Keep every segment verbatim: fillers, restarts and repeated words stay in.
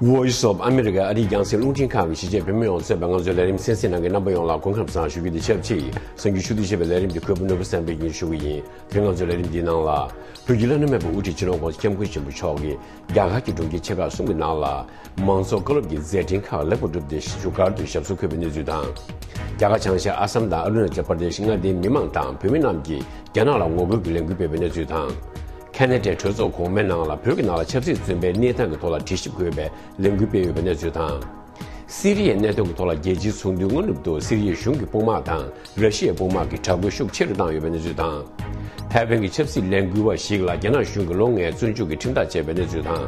Voice of America ཨ་རིའི་རྒྱང་སྲིང་རླུང་འཕྲིན་ཁང་གི་གཞིས་བྱེས་བོད་མི་ཡོངས་གཙོས་པའི་ང་ཚོའི་ལས་རིམ་གསན་གཟིགས་གནང་མཁན་རྣམ་པ་ཡོངས་ལ་སྐུ་ཁམས་བཟང་ཞུ་རྒྱུ་དང་ཆབས་ཅིག་གསར་འགྱུར་ཕྱོགས་བསྡུས་བྱས་པའི་ལས་རིམ་གྱི་ཁོལ་པོ་ནོར་བུ་བསམ་འཕེལ་གྱིས་ཞུ་གི་ཡིན། དེ་རིང་ང་ཚོའི་ལས་རིམ་འདིའི་ནང་ལ། བོད་ཀྱི་བླ་ན་མེད་པའི་དབུ་ཁྲིད་སྤྱི་ནོར་༧གོང་ས་༧སྐྱབས་མགོན་ཆེན་པོ་མཆོག་གིས་རྒྱ་གར་གྱི་གྲོང་ཁྱེར་ཆེ་ཁག་གསུམ་གྱི་ནང་ལ་མང་ཚོགས་བཀའ་སློབ་ཀྱི་མཛད་འཕྲིན་ཁག་ལེགས་པར་བསྒྲུབས་ཏེ་བཞུགས་སྒར་དུ་ཞབས་སོར་འཁོད་པའི་གནས་ཚུལ་དང་། རྒྱ་གར་བྱང་ཤར་ཨ་སམ་དང་ཨ་རུ་ན་ཅལ་པར་དེཤ་མངའ་སྡེའི་མི་མང་དང་བོད་མི་རྣམས་ཀྱིས་རྒྱ་ནག་ལ་ངོ་རྒོལ་གྱི་ལས་འགུལ་སྤེལ་བའི་གནས་ཚུལ་དང་། ཁ་ན་ཌའི་གྲོས་ཚོགས་གོང་མའི་ནང་ལ་བོད་ཀྱི་ནང་ལ་ཆབ་སྲིད་བཙོན་པའི་གནས་སྟངས་ཀྱི་ཐོག་ལ་དྲི་ཞིབ་དགོས་པའི་ལས་འགུལ་སྤེལ་ཡོད་པའི་གནས་ཚུལ་དང་། སི་རི་ཡའི་གནད་དོན་གྱི་ཐོག་ལ་རྒྱལ་སྤྱིའི་ཚོགས་འདུའི་སྔ་ནུབ་ཏུ་སི་རི་ཡའི་གཞུང་གི་དཔུང་དམག་དང་ར་ཤི་ཡའི་དཔུང་དམག་གི་དྲག་རྒོལ་ཤུགས་ཆེ་རུ་བཏང་ཡོད་པའི་གནས་ཚུལ་དང་། ཧེ་ཕན་གྱི་ཆབ་སྲིད་ལས་འགུལ་བ་ཞིག་ལ་རྒྱ་ནག་གཞུང་གིས་ལོ་ལྔའི་བཙོན་འཇུག་གི་ཁྲིམས་ཐག་བཅད་པའི་གནས་ཚུལ་དང་།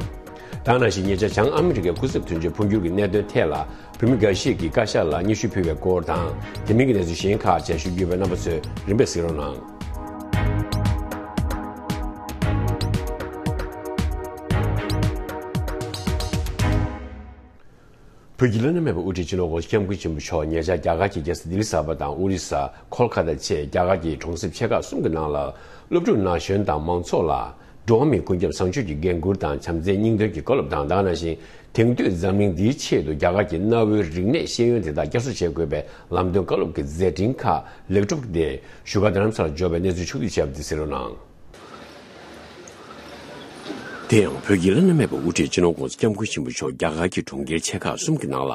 ད་ག་ནང་བཞིན་ཉེ་ཆར་བྱང་ཨ་མི་རི་ཀའི་སྐུ་ཚབ་དོན་གཅོད་འཕོ་འགྱུར་གྱི་གནད་དོན་ཐད་ལ་བོད་མི་འགའ་ཞིག་གིས་བཀའ་ཤག་ལ་སྙན་ཞུ་ཕུལ་བའི་སྐོར་དང་། དེ་མིན་གྱི་གནས་ཚུལ་གཞན་ཁག་བཅས་ཞུ་རྒྱུ་ཡོད་པས་རྣམ་པ་ཚོས་རིམ་པས་གཟིགས་རོགས་གནང་། བོད་ཀྱི་བླ་ན་མེད་པའི་དབུ་ཁྲིད་སྤྱི་ནོར་༧གོང་ས་༧སྐྱབས་མགོན་ཆེན་པོ་མཆོག་ཉེ་ཆར་རྒྱ་གར་གྱི་རྒྱལ་ས་ལྡི་ལི་གསར་པ་དང་ཨོ་རི་ས་ཁོལ་ཁ་ཏ་བཅས་རྒྱ་གར་གྱི་གྲོང་གསེབ་ཆེ་ཁག་གསུམ་གྱི་ནང་ལ་སློབ་ཕྲུག་ན་གཞོན་དང་མང་ཚོགས་ལ་འགྲོ་བ་མིའི་ཀུན་ཁྱབ་བཟང་སྤྱོད་ཀྱི་འགན་འཁུར་དང་བྱམས་བརྩེའི་སྙིང་དོན་གྱི་བཀའ་སློབ་དང་། ད་ག་ནང་བཞིན་དེང་དུས་འཛམ་གླིང་འདིའི་ཆེད་དུ་རྒྱ་གར་གྱི་གནའ་བོའི་རིག་གནས་ཤེས་ཡོན་དེ་དག་བསྐྱར་གསོ་བྱེད་དགོས་པའི་ལམ་སྟོན་བཀའ་སློབ་ཀྱི་མཛད་འཕྲིན་ཁག་ལེགས་གྲུབ་ཀྱིས་བཞུགས་སྒར་རྡ་རམ་ས་ལར་འབྱོར་བའི་གནས་ཚུལ་ཕྱོགས་བསྡུས་བྱས་པ་དེ་གཟིགས་རོགས་གནང་། དེ་ཡང་བོད་ཀྱི་བླ་ན་མེད་པའི་དབུ་ཁྲིད་སྤྱི་ནོར་༧གོང་ས་༧སྐྱབས་མགོན་ཆེན་པོ་མཆོག་རྒྱ་གར་གྱི་གྲོང་ཁྱེར་ཆེ་ཁག་གསུམ་གྱི་ནང་ལ་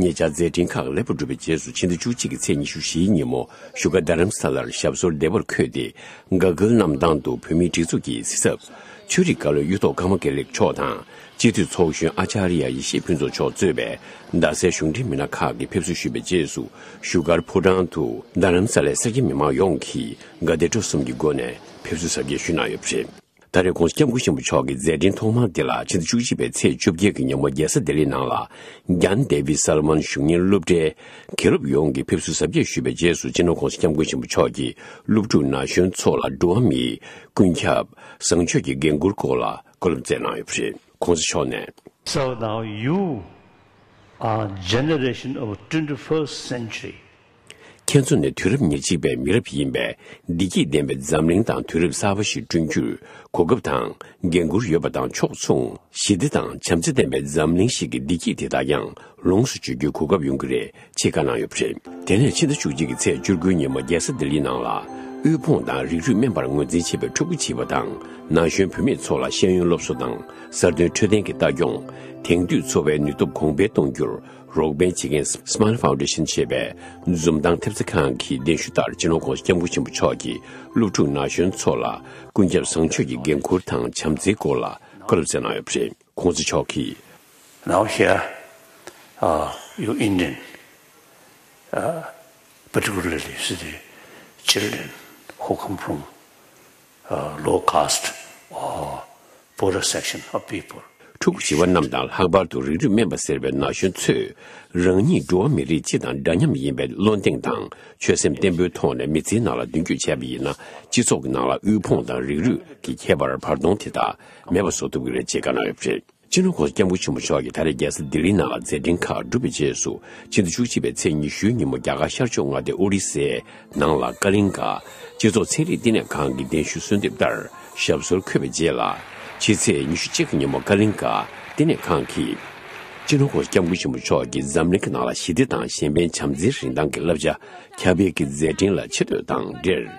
ཉེ་ཆར་མཛད་འཕྲིན་ཁག་ལེགས་པར་བསྒྲུབས་པའི་རྗེས་སུ་ཕྱི་ཟླ་བཅུ་གཅིག་གི་ཚེས་ཉི་ཤུ་བཞིའི་ཉིན་མོ་བཞུགས་སྒར་རྡ་རམ་ས་ལར་ཞབས་སོར་བདེ་བར་འཁོད་དེ། དགའ་སྐྱིད་རྣམས་དང་དུ་བོད་མིའི་སྒྲིག་འཛུགས་ཀྱི་སྲིད་ཚབ་ཆོས་རིག་བཀའ་བློན་གཡུ་ཐོག་ཀརྨ་དགེ་ལེགས་མཆོག་དང་། སྤྱི་འཐུས་ཚོགས་གཞོན་ཨ་ཅཱརྱ་ཡེ་ཤེས་ཕུན་ཚོགས་མཆོག་གཙོས་པའི་རྡ་སའི་གཞུང་འབྲེལ་མི་སྣ་ཁག་གིས་ཕེབས་བསུ་ཞུས་པའི་རྗེས་སུ་བཞུགས་སྒར་ཕོ་བྲང་དུ་རྡ་རམ་ས་ལའི་སེར་སྐྱ་མི་མང་ཡོངས་ཀྱིས་དགའ་དད་སྤྲོ་གསུམ་གྱི་སྒོ་ནས་ཕེབས་བསུ་གཟབ་རྒྱས་ཞུས་གནང་ཡོད་པ་རེད། ད་རེས་༧གོང་ས་༧སྐྱབས་མགོན་ཆེན་པོ་མཆོག་གི་མཛད་འཕྲིན་ཐོག་མ་འདི་ལ་ཕྱི་ཟླ་བཅུ་གཅིག་པའི་ཚེས་བཅོ་བརྒྱད་ཀྱི་ཉིན་མོ་རྒྱལ་ས་ལྡི་ལི་ནང་ལ་རྒྱན་ཌེ་བིད་སལ་མན་གཞུང་གཉེར་སློབ་གྲྭའི་དགེ་སློབ་ཡོངས་ཀྱིས་ཕེབས་བསུ་གཟབ་རྒྱས་ཞུས་པའི་རྗེས་སུ་སྤྱི་ནོར་༧གོང་ས་༧སྐྱབས་མགོན་ཆེན་པོ་མཆོག་གིས་སློབ་ཕྲུག་ན་གཞོན་ཚོ་ལ་འགྲོ་བ་མིའི་ཀུན་ཁྱབ་བཟང་སྤྱོད་ཀྱི་འགན་འཁུར་སྐོར་ལ་བཀའ་སློབ་སྩལ་གནང་ཡོད་པ་རེད། ༸གོང་ས་མཆོག་ནས། So now you are generation of twenty-first century. ཁྱེད་ཚོ་ནི་དུས་རབས་ཉེར་གཅིག་པའི་མི་རབས་ཡིན་པས། བདེ་སྐྱིད་ལྡན་པའི་འཛམ་གླིང་དང་དུས་རབས་གསར་པ་ཞིག་བསྐྲུན་རྒྱུར་གོ་སྐབས་དང་འགན་འཁུར་ཡོད་པ་དང་ཕྱོགས་མཚུངས། ཞི་བདེ་དང་བྱམས་བརྩེ་ལྡན་པའི་འཛམ་གླིང་ཞིག་གི་བདེ་སྐྱིད་དེ་དག་ཀྱང་ལོངས་སུ་སྤྱོད་རྒྱུའི་གོ་སྐབས་ཡོང་གི་རེད་ཅེས་བཀའ་གནང་ཡོད་པ་རེད། དེ་ནས་ཕྱི་ཟླ་བཅུ་གཅིག་གི་ཚེས་བཅུ་དགུའི་ཉིན་མོ་རྒྱལ་ས་ལྡི་ལིའི་ནང་ལ་དབུལ་ཕོངས་དང་རིགས་རུས་སྨན་པར་ངོས་འཛིན་བྱེད་པའི་ཕྲུ་གུ་བྱིས་པ་དང་ན་གཞོན་བུད་མེད་ཚོ་ལ་ཤེས་ཡོན་སློབ་གསོ་དང་གསར་ཐོན་འཕྲོད་བསྟེན་གྱི་ལྟ་སྐྱོང་། དེང་དུས་འཚོ་བའི་ནུས་སྟོབས་གོང་འཕེལ་གཏོང་རྒྱུར། རོགས་ཕན་བྱེད་མཁན་Smile Foundation ཞེས་པའི་འཛུམ་མདངས་ཐེབས་རྩ་ཁང་གི་གདན་ཞུ་ལྟར་སྤྱི་ནོར་༸གོང་ས་༸སྐྱབས་མགོན་ཆེན་པོ་མཆོག་གིས་སློབ་ཕྲུག་ན་གཞོན་ཚོ་ལ་ཀུན་ཁྱབ་བཟང་སྤྱོད་ཀྱི་འགན་འཁུར་དང་བྱམས་བརྩེའི་སྐོར་ལ་བཀའ་སློབ་སྩལ་གནང་ཡོད་པ་རེད། ༸གོང་ས་མཆོག་གིས། Now here, uh, you Indian, uh, particularly, see the children who come from, uh, low caste or poorer section of people. ཕྲུ་གུ་བྱིས་པ་རྣམས་དང་ལྷག་པར་དུ་རིགས་རུས་དམན་པ་ཟེར་བའི་ན་གཞོན་ཚོས་རང་ཉིད་འགྲོ་བ་མི་རིགས་སྤྱི་དང་འདྲ་མཉམ་ཡིན་པའི་བློ་གདེང་དང་ཆོད་སེམས་བརྟན་པོའི་ཐོག་ནས་མི་ཚེའི་ནང་ལ་མདུན་སྐྱོད་བྱས་པ་ཡིན་ན། སྤྱི་ཚོགས་ཀྱི་ནང་ལ་དབུལ་ཕོངས་དང་རིགས་རུས་ཀྱི་ཁྱད་པར་བར་སྟོང་དེ་དག་མེད་པ་བཟོ་ཐུབ་ཀྱི་རེད་ཅེས་བཀའ་གནང་ཡོད་པ་རེད། སྤྱི་ནོར་༸གོང་ས་༸སྐྱབས་མགོན་ཆེན་པོ་མཆོག་གིས་ད་རེས་རྒྱལ་ས་ལྡི་ལི་ནང་ལ་མཛད་འཕྲིན་ཁག་བསྒྲུབས་པའི་རྗེས་སུ། ཕྱི་ཟླ་བཅུ་གཅིག་པའི་ཚེས་ཉི་ཤུའི་ཉིན་མོ་རྒྱ་གར་ཤར་ཕྱོགས་མངའ་སྡེ་ཨོ་རི་སའི་ནང་ལ་ཀ་ལིང་ཀ་སྤྱི་ཚོགས་ཚན་རིག་བསྟི་གནས་ཁང་གི་གདན་ཞུས་གསོལ་འདེབས་ལྟར་ཞབས་སོར་འཁོད་པའི་རྗེས་ལ། ཕྱི་ཚེས་ཉི་ཤུ་གཅིག་གི་ཉིན་མོ་ཀ་ལིང་ཀ་བསྟི་གནས་ཁང་གིས། སྤྱི་ནོར་༸གོང་ས་༸སྐྱབས་མགོན་ཆེན་པོ་མཆོག་གིས་འཛམ་གླིང་གི་ནང་ལ་ཞི་བདེ་དང་གཞན་ཕན་བྱམས་བརྩེའི་རིན་ཐང་གི་བསླབ་བྱ་ཁྱབ་སྤེལ་གྱི་མཛད་འཕྲིན་ལ་ཆེ་བསྟོད་དང་འབྲེལ།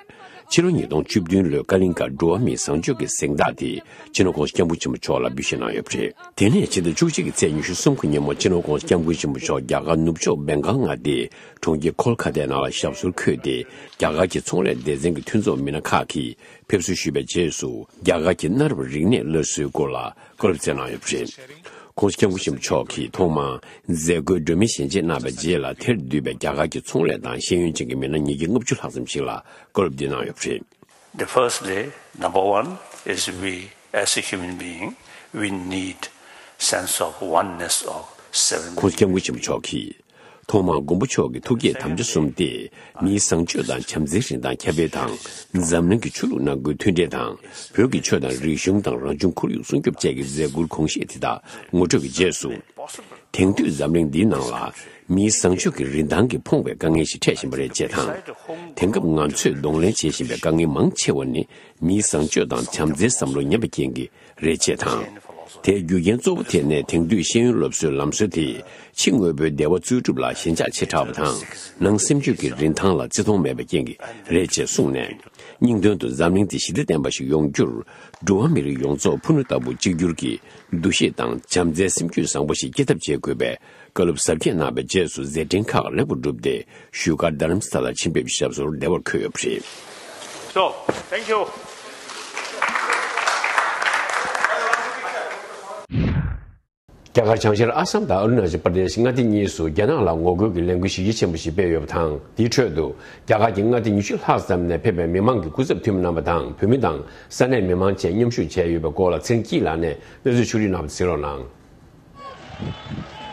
ཕྱི་ལོ་ཉིས་སྟོང་བཅུ་བདུན་ལོའི་ཀ་ལིང་ཀ་འགྲོ་བ་མིའི་བཟང་སྤྱོད་ཀྱི་གཟེངས་རྟགས་དེ་སྤྱི་ནོར་༸གོང་ས་༸སྐྱབས་མགོན་ཆེན་པོ་མཆོག་ལ་འབུལ་བཞེས་གནང་ཡོད་པ་རེད། དེ་ནས་ཕྱི་ཟླ་བཅུ་གཅིག་གི་ཚེས་ཉི་ཤུ་གསུམ་གྱི་ཉིན་མོ་སྤྱི་ནོར་༸གོང་ས་༸སྐྱབས་མགོན་ཆེན་པོ་མཆོག་རྒྱ་གར་ནུབ་ཕྱོགས་སྦེང་གྷལ་མངའ་སྡེའི་གྲོང་ཁྱེར་ཁོལ་ཁ་ཏའི་ནང་ལ་ཞབས་སོར་འཁོད་དེ། རྒྱ་གར་གྱི་ཚོང་ལས་སྡེ་ཚན་གྱི་མཐུན་ཚོགས་མི་སྣ་ཁག་གིས་ཕེབས་བསུ་ཞུས་པའི་རྗེས་སུ། རྒྱ་གར་གྱི་གནའ་རབས་རིག་གནས་སླར་གསོའི་སྐོར་ལ་བཀའ་སློབ་སྩལ་གནང་ཡོད་པ་རེད། ༸གོང་ས་༸སྐྱབས་མགོན་ཆེན་པོ་མཆོག་གིས་ཐོག་མར་མཛད་སྒོའི་སྒྲོན་མེ་ཞལ་འབྱེད་གནང་བའི་རྗེས་ལ། དེར་འདུས་པའི་རྒྱ་གར་གྱི་ཚོང་ལས་དང་ཤེས་ཡོན་ཅན་གྱི་མི་སྣ་ཉིས་བརྒྱ་ལྔ་བཅུ་ལྷག་ཙམ་ཞིག་ལ་བཀའ་སློབ་འདི་གནང་ཡོད་པ་རེད། The first day, number one, is we, as a human being, we need sense of oneness of seven. ༸གོང་ས་༸སྐྱབས་མགོན་ཆེན་པོ་མཆོག་གིས། ཐོག་མར་མགོན་པོ་མཆོག་གི་ཐུགས་བསྐྱེད་དམ་བཅའ་གསུམ་སྟེ། མིའི་བཟང་སྤྱོད་དང་བྱམས་བརྩེའི་རིན་ཐང་ཁྱབ་སྤེལ་དང་། འཛམ་གླིང་གི་ཆོས་ལུགས་ནང་ཁུལ་མཐུན་སྒྲིལ་དང་། བོད་ཀྱི་ཆོས་དང་རིག་གཞུང་དང་རང་བྱུང་ཁོར་ཡུག་སྲུང་སྐྱོབ་བཅས་ཀྱི་མཛད་ཁུར་གང་ཤེས་དེ་དག་ངོ་སྤྲོད་ཀྱི་རྗེས་སུ། དེང་དུས་འཛམ་གླིང་འདིའི་ནང་ལ། མིའི་བཟང་སྤྱོད་ཀྱི་རིན་ཐང་གིས་ཕོངས་པའི་དཀའ་ངལ་ཞིག་འཕྲད་བཞིན་པ་རེད་ཅེས་དང་། དེང་སྐབས་ང་ཚོས་གདོང་ལེན་བྱེད་བཞིན་པའི་དཀའ་ངལ་མང་ཆེ་བ་ནི། མིའི་བཟང་སྤྱོད་དང་བྱམས་བརྩེའི་བསམ་བློ་ཉམས་པའི་རྐྱེན་གྱིས་རེད་ཅེས་དང་། དེའི་རྒྱུ་རྐྱེན་གཙོ་བོ་དེ་ནི་དེང་དུས་ཤེས་ཡོན་སློབ་གསོའི་ལམ་སྲོལ་དེ་ཕྱི་དངོས་པོའི་བདེ་བ་འཚོལ་སྒྲུབ་ལ་ཞེན་ཆགས་ཆེ་དྲགས་པ་དང་། ནང་སེམས་རྒྱུད་ཀྱི་རིན་ཐང་ལ་བརྩི་མཐོང་མེད་པའི་རྐྱེན་གྱིས་རེད་ཅེས་གསུངས་ནས། སྙིང་དོན་དུ་འཛམ་གླིང་འདི་ཞི་བདེ་ལྡན་པ་ཞིག་ཡོང་རྒྱུར། འགྲོ་བ་མི་རིགས་ཡོངས་རྫོགས་ཕུ་ནུ་ལྟ་བུ་གཅིག་གྱུར་གྱི་འདུ་ཤེས་དང་བྱམས་བརྩེའི་སེམས་རྒྱུད་བཟང་པོ་ཞིག་སྐྱེ་ཐབས་བྱེད་དགོས་པའི་བཀའ་སློབ་ཟབ་རྒྱས་གནང་བའི་རྗེས་སུ་མཛད་འཕྲིན་ཁག་ལེགས་པར་གྲུབ་སྟེ། བཞུགས་སྒར་རྡ་རམ་ས་ལར་ཕྱིན་པའི་ཞབས་སོར་བདེ་བར་འཁོད་ཡོད་པ་རེད། So, thank you. རྒྱ་གར་བྱང་ཤར་ཨ་སམ་དང་ཨ་རུ་ན་ཅལ་པར་དེ་ཤི་མངའ་སྡེ་གཉིས་སུ་རྒྱ་ནག་ལ་ངོ་རྒོལ་གྱི་ལས་འགུལ་གཞི་རྒྱ་ཆེན་པོ་ཞིག་སྤེལ་ཡོད་པ་དང་། དེའི་ཁྲོད་དུ་རྒྱ་གར་གྱི་མངའ་སྡེ་ཉི་ཤུ་ལྷག་ཙམ་ནས་ཕེབས་པའི་མི་མང་གི་སྐུ་ཚབ་འཐུས་མི་རྣམ་པ་དང་། བོད་མི་དང་ས་གནས་མི་མང་བཅས་མཉམ་ཞུགས་བྱས་ཡོད་པའི་སྐོར་ལ་ཚེ་རིང་སྐྱིད་ལགས་ནས་གནས་ཚུལ་ཕྱོགས་བསྒྲིགས་གནང་བ་གཟིགས་རོགས་གནང་།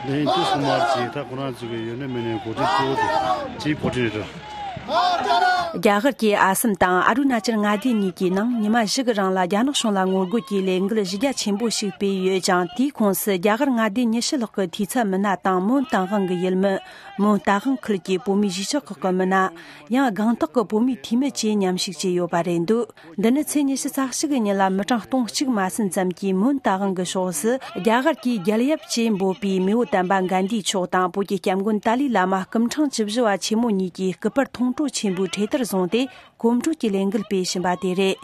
ལན་ཏུ་སུ་མར་གྱིས་ད་ཁོ་རང་ཚོ་གི་ཡོད་ནི་མེད་ནི་འགོ་ཁྲིད་གཙོ་བོ་དེ་ཅིའི་འགོ་ཁྲིད་རེད། རྒྱ་གར་གྱི་ཨ་སམ་དང་ཨ་རུ་ན་ཅལ་མངའ་སྡེ་གཉིས་ཀྱི་ནང་ཉི་མ་བཞི་གི་རིང་ལ་རྒྱ་ནག་གཞུང་ལ་ངོ་རྒོལ་གྱི་ལས་འགུལ་གཞི་རྒྱ་ཆེན་པོ་ཞིག་སྤེལ་ཡོད་ཅིང་། དེའི་ཁོངས་སུ་རྒྱ་གར་མངའ་སྡེ་ཉི་ཤུ་ལྷག་གི་འཐུས་ཚབ་མི་སྣ་དང་། མོན་རྟ་དབང་གི་ཡུལ་མི། མོན་རྟ་དབང་ཁུལ་གྱི་བོད་མིའི་གཞིས་ཆགས་ཁག་གི་མི་སྣ། ཡང་སྒང་ཏོག་གི་བོད་མིའི་འཐུས་མི་བཅས་མཉམ་ཞུགས་བྱས་ཡོད་པ་རེད་འདུག་འདི་ནི་ཚེས་ཉི་ཤུ་རྩ་གཅིག་གི་ཉིན་ལ་མི་གྲངས་སྟོང་གཅིག་མ་ཟིན་ཙམ་གྱིས་མོན་རྟ་དབང་གི་ཕྱོགས་སུ་རྒྱ་གར་གྱི་རྒྱལ་ཡབ་ཅེས་འབོད་པའི་མེས་པོ་དམ་པ་གན་དྷིའི་མཆོག་དང་། བོད་ཀྱི་སྐྱབས་མགོན་ཏཱ་ལའི་བླ་མ་སྐུ་ཕྲེང་བཅུ་བཞི་པ་ཆེན་མོ་གཉིས་ཀྱི་སྐུ་པར་མཐོང་གྲོལ་ཆེན་པོའི་འཕྲེད་དར་བཟུང་སྟེ་གོམ་བགྲོད་ཀྱི་ལས་འགུལ་སྤེལ་བཞིན་པ་དེ་རེད།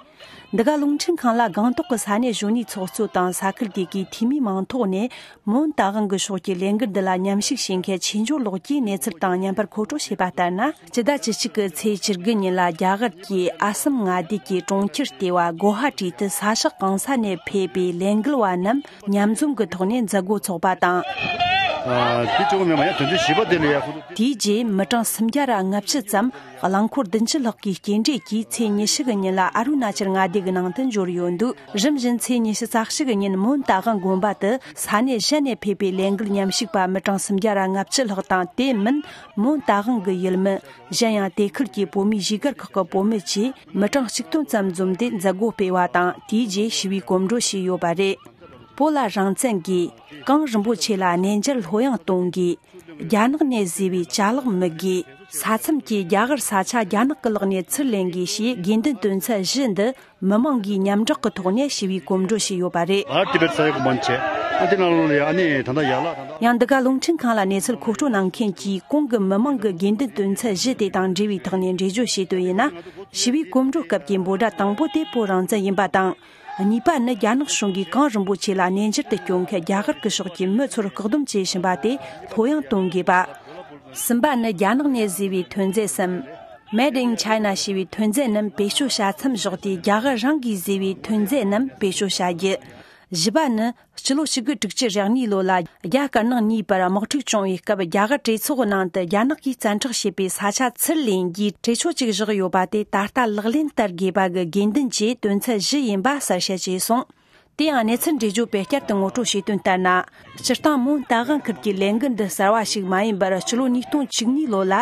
འདི་ག་རླུང་འཕྲིན་ཁང་ལ་སྒང་ཏོག་གི་ས་གནས་གཞོན་ནུའི་ཚོགས་གཙོ་དང་ས་ཁུལ་དེ་གའི་འཐུས་མིའི་མིང་ཐོག་ནས། མོན་རྟ་དབང་གི་ཕྱོགས་ཀྱི་ལས་འགུལ་འདི་ལ་མཉམ་ཞུགས་བྱེད་མཁན་ཆོས་འབྱོར་ལོག་གིས་གནས་ཚུལ་དང་མཉམ་པར་མཁོ་སྤྲོད་བྱས་པ་ལྟར་ན། སྤྱི་ཟླ་བཅུ་གཅིག་གི་ཚེས་བཅུ་དགུ་ཉིན་ལ་རྒྱ་གར་གྱི་ཨ་སམ་མངའ་སྡེ་གྱི་གྲོང་ཁྱེར་ལྟེ་བ་གོ་ཧ་ཊི་དུ་ས་ཞག་གང་ས་ནས་ཕེབས་པའི་ལས་འགུལ་བ་རྣམས་མཉམ་འཛོམས་ཀྱི་ཐོག་ནས་མཛད་སྒོ་འཚོགས་པ་དང་། ཨ། དེ་གཅིག་པོ་མེད་པ་ཡང་དོན་ཚན་བཞི་པ་དེ་ལ་ཡ་ཁོ་ཚོ། དེའི་རྗེས་མི་གྲངས་སུམ་བརྒྱ་ར་ལྔ་བཅུ་ཙམ། རླངས་འཁོར་བདུན་ཅུ་ལྷག་གིས་སྐྱེལ་འདྲེན་གྱིས་ཚེས་ཉི་ཤུ་གི་ཉིན་ལ་ཨ་རུ་ན་ཅལ་མངའ་སྡེ་གི་ནང་དུ་འབྱོར་ཡོད་འདུག་རིམ་བཞིན་ཚེས་ཉི་ཤུ་རྩ་གཅིག་གི་ཉིན་མོན་རྟ་དབང་དགོན་པ་དུ་ས་གནས་གཞན་ནས་ཕེབས་པའི་ལས་འགུལ་མཉམ་ཞུགས་པ་མི་གྲངས་སུམ་བརྒྱ་ར་ལྔ་བཅུ་ལྷག་དང་། དེ་མིན་མོན་རྟ་དབང་གི་ཡུལ་མི། གཞན་ཡང་དེ་ཁུལ་གྱི་བོད་མིའི་གཞིས་སྒར་ཁག་གི་བོད་མི་བཅས་མི་གྲངས་གཅིག་སྟོང་ཙམ་འཛོམས་ཏེ་མཛད་སྒོ་སྤེལ་བ་དང་། དེའི་རྗེས་ཞི་བའི་གོམ་བགྲོད་བྱས་ཡོད་པ་རེད། བོད་ལ་རང་བཙན་དགོས། གངས་རིན་པོ་ཆེ་ལ་གནས་མཇལ་སློབ་ཡོན་གཏོང་དགོས། རྒྱ་ནག་ནས་བཟོས་པའི་ཅ་ལག་མི་དགོས། ས་མཚམས་ཀྱི་རྒྱ་གར་ས་ཆ་རྒྱ་ནག་གི་ལག་ནས་ཚུར་ལེན་དགོས་ཞེས་དགོས་འདུན་དོན་ཚན་བཞི་འདི་མི་མང་གིས་མཉམ་བསྒྲགས་ཀྱི་ཐོག་ནས་ཞི་བའི་གོམ་བགྲོད་བྱས་ཡོད་པ་རེད། ཨ། ཏི་བེད་ས་ཡ་གོ་མན་ཆེ། ཨ། དེ་ནང་ལོགས་ལ་ཡ་ཨ་ནི་ད་ལྟ་ཡ་ལ་ད་ལྟ། ཡང་འདི་ག་རླུང་འཕྲིན་ཁང་ལ་གནས་ཚུལ་མཁོ་སྤྲོད་གནང་མཁན་གྱིས་གོང་གི་མི་མང་གི་དགོས་འདུན་དོན་ཚན་བཞི་དེ་དང་འབྲེལ་བའི་ཐོག་ནས་འགྲེལ་བརྗོད་བྱས་དོན་ཡིན་ན། ཞི་བའི་གོམ་བགྲོད་སྐབས་ཀྱི་འབོད་སྒྲ་དང་པོ་དེ་བོད་རང་བཙན་ཡིན་པ་དང་། གཉིས་པ་ནི་རྒྱ་ནག་གཞུང་གིས་གངས་རིན་པོ་ཆེ་ལ་གནས་མཇལ་དུ་སྐྱོད་མཁན་རྒྱ་གར་གྱི་ཕྱོགས་ཀྱི་མི་ཚོར་བཀག་སྡོམ་བྱེད་བཞིན་པ་དེ་སློབ་ཡོན་གཏོང་དགོས་པ། གསུམ་པ་ནི་རྒྱ་ནག་ནས་བཟོས་པའི་ཐོན་རྫས་སམ། Made in China ཞེས་པའི་ཐོན་རྫས་རྣམས་བེད་སྤྱོད་བྱ་མཚམས་བཞག་སྟེ། རྒྱ་གར་རང་གིས་བཟོས་པའི་ཐོན་རྫས་རྣམས་བེད་སྤྱོད་བྱ་རྒྱུ། བཞི་པ་ནི། སྤྱི་ལོ་གཅིག་དགུ་དྲུག་ཅུ་རེ་གཉིས་ལོ་ལ་རྒྱ་དཀར་ནག་གཉིས་བར་དམག་འཁྲུག་བྱུང་བའི་སྐབས། རྒྱ་གར་གྲོས་ཚོགས་ནང་དུ་རྒྱ་ནག་གིས་བཙན་འཕྲོག་བྱས་པའི་ས་ཆ་ཚུར་ལེན་རྒྱུའི་གྲོས་ཆོད་ཅིག་བཞག་ཡོད་པ་དེ་ད་ལྟ་ལག་ལེན་བསྟར་དགོས་པ་གི་དགོས་འདུན་གྱི་དོན་ཚན་བཞི་ཡིན་པ་གསལ་བཤད་བྱས་སོང་། དེ་ཡང་གནས་ཚུལ་འགྲེལ་བརྗོད་པས་བསྐྱར་དུ་ངོ་སྤྲོད་བྱས་དོན་ལྟར་ན། སྤྱིར་བཏང་མོན་རྟ་དབང་ཁུལ་གྱི་ལས་འགུལ་འདི་གསར་བ་ཞིག་མ་ཡིན་པར། སྤྱི་ལོ་ཉིས་སྟོང་བཅུ་གཉིས་ལོ་ལ་